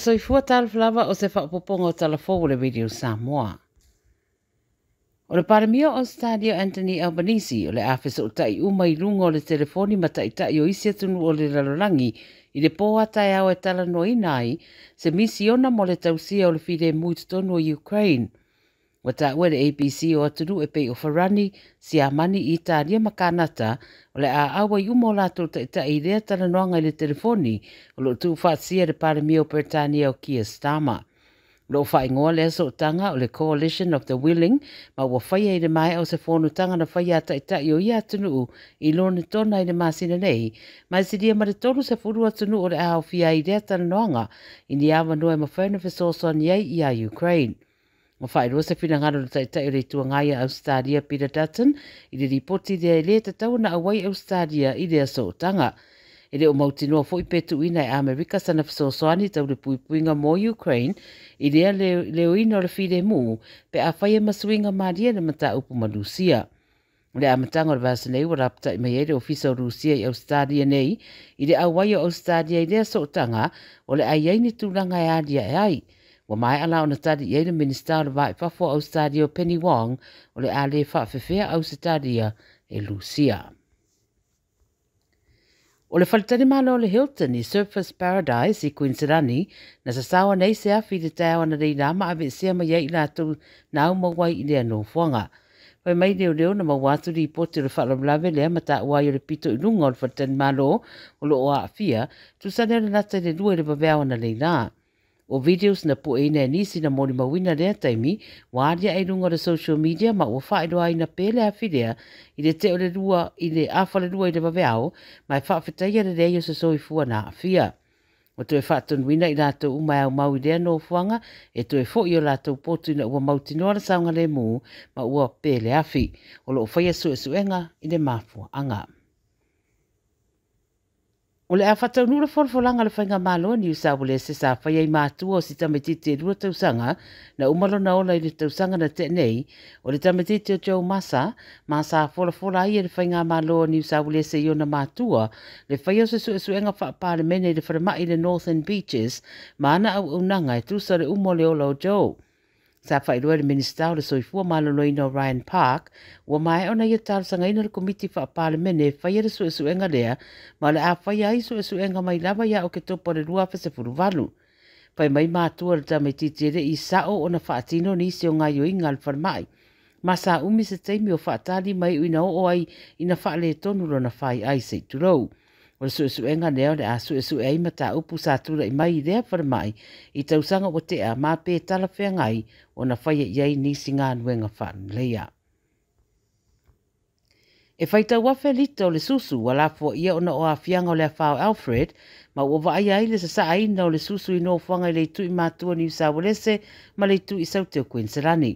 Soifua talofa lava o se faaopoopoga o Tala Fou o le Radio Samoa. O le Palemia o Ausetalia Anthony Albanese o le a fesootai uma i luga o le telefoni ma taitai o isi atunuu o le lalolagi i le pō a taeao e talanoaina ai se misiona mo le tausia o le filemu i totonu o Ukraine. Ua taua e le ABC o atunuu e pei o Farani, Siamani, Italia ma Kanata o le a auai uma o latou taitai i lea talanoaga i le telefoni o loo tuufaatasia e le Palemia o Peretania o Keir Starmer. O loo faaigoa lea sootaga o le Coalition of the Willing ma ua faia i le maea o se fonotaga na faia a taitai o ia atunuu i Lonetona i le masina nei, ma e silia ma le 30 atunuu o le a aofia ai i lea talanoaga i ni avanoa e mafai ona fesoasoani ai ia Ukraine. Ua faailoa se finagalo o le taitai o le Itu Agai a Ausetalia Peter Dutton i le lipoti lea e le tatau ona auai Ausetalia i lea sootaga. E le o mautinoa foi pe tuuina e Amerika sana fesoasoani tau le puipuiga mo Ukraine i lea leoina o le filemu pe afai e ma suiga malie le mataupu ma Rusia. O le amataga o le vaiaso nei ua lapatai mai ai le Ofisa o Rusia i Ausetalia nei i le auai o Ausetalia i lea sootaga o le a i ai ni tulaga e aliae ai. Ua maea la ona tali i ai le Minisita o le Va i Fafo o Ausetalia o Penny Wong o le a le faafefea Ausetalia e Rusia. O le faletalimalo o le Hilton i Surfers Paradise i Queensland na sasao nei se afi i le taeao analeila ma aveesea mai ai i latou na aumau ai i lea nofoaga. Fai mai leoleo na maua atu lipoti o le faalavelave lea ma taua ai o le pito i luga o le faletalimalo o loo aafia, tusa lea o le lata i le 2 i le vaveao analeila. O videos na pueina e nisi na molimauina lea taimi, ua aliae i luga o le social media ma ua faailoaina pe le afi lea i le te o le lua i le afa le 2 i le vaveao, ma e faafetaia le leai o se soifua na aafia. Ua toe faatonuina i latou uma e aumau i lea nofoaga e toe foi o latou potu ina ua mautinoa le saogalemu ma ua pe le afi. O loo faia suesuega i le mafuaaga. O le a faataunuu le folafolaga a le Faigamalo New South Wales sa faia i matua o si tamaitiiti e 2 tausaga na uma lona ola i le tausaga na tea nei, o le tamaitiiti o Joe Massa, ma sa folafola ai e le Faigamalo New South Wales i ona matua le faia o se suesuega faapalemene i le falemai i le Northern Beaches ma ana auaunaga e tusa le uma o le ola o Joe. Sa faailoa e le Minisita o le Soifua Maloloina o Ryan Park, ua maea ona ia talosagaina le komiti faapalemene e faia le suesuega lea, ma o le a faia ai suesuega mai lava ia Oketopa o le 2018. Fai mai matua le tamaitiiti e le i sao ona faatino nisi o gaioiga a le falemai. Ma sa umi se taimi o faatali mai ina oo ai ina faaletonu lona fai ai se i tulou. O le suesuega lea o le a suesue ai mataupu sa tulai mai i lea falemai i tausaga ua tea ma pe talafeagai ona faia i ai nisi galuega faaleleia. E faitau afe lita o le susu ua lafoaia ona o aafiaga o le afa o Alfred ma ua vaaia ai le sasaaina o le susu i nofoaga i le itu i matua New South Wales ma le itu i Saute o Queensland.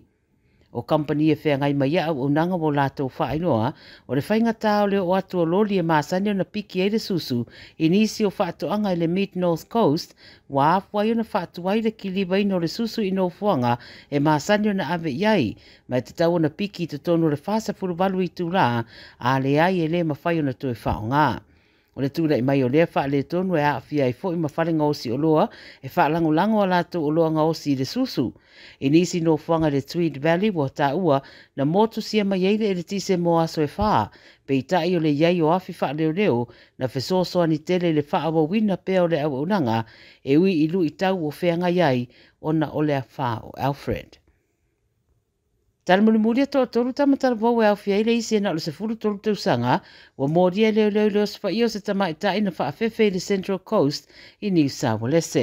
O kampani e feagai mai ia auaunaga ua latou faailoa o le faigata o le oo atu o loli e masani ona piki ai le susu i nisi o faatoaga i le Mid North Coast ua afua ai ona faatuai le kilivaina o le susu i nofoaga e masani ona ave i ai ma e tatau ona piki i totonu o le 48 itulā a leai e le mafai ona toe faaaoga. O le tulai mai o lea faaletonu e aafia ai foi ma fale gaosi oloa e faalagolago a latou oloa gaosi i le susu. I nisi nofoaga i le Tweed Valley ua taua na motusia mai ai le eletise mo aso e 4, peitai o le iai o afi faaleoleo na fesoasoani tele i le faaauauina pea o le auaunaga e ui i luitau o feagai ai ona o le afa o Alfred. Talamulimuli e toatolu tamatalavou e aofia ai le isi e na o le 13 tausaga ua molia e leoleo i le osofaia o se tamaitai na faafefe i le Central Coast i New South Wales.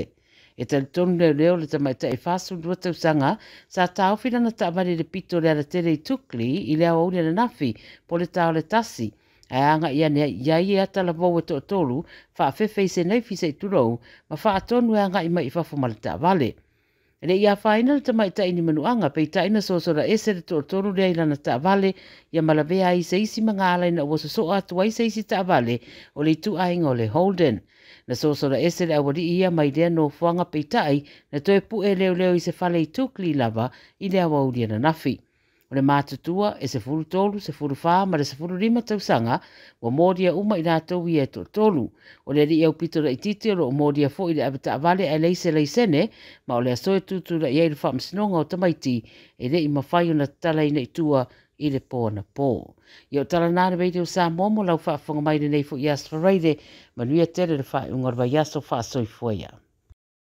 E talitonu leoleo le tamaitai 42 tausaga sa taofi lana taavale i le pito o le alatele i Tukli i le aoauli ananafi po le tao le 1 ae aga'i ane i ai e atalavou e toatolu faafefe i se naifi se i tulou ma faatonu e aga'i mai i fafo ma le taavale. E le i afaina le tamaitai ni manuaga peitai na sosola ese le toatolu lea i lana taavale ia malavea ai se isi magaala ina ua sosoa atu ai se isi taavale o le ituaiga o le Holden. Na sosola ese le aualii ia mai lea nofoaga peitai na toe pue leoleo i se fale i Tukli lava i le aoauli ananafi. O le matutua e 13, 14 ma le 15 tausaga ua molia uma i latou ia e toatolu. O le alii aupito laitiiti o lo o molia foi i le avetaavale ae leai se laisene, ma o le aso e tutulai ai le faamasinoga o tamaiti e le i mafai ona tatalaina i tua i le po anapo. Ia o tala na le Radio Samoa mo lau faafofoga mai lenei foi aso Faraile, manuia tele le faaiuga o le vaiaso faasoifua ia.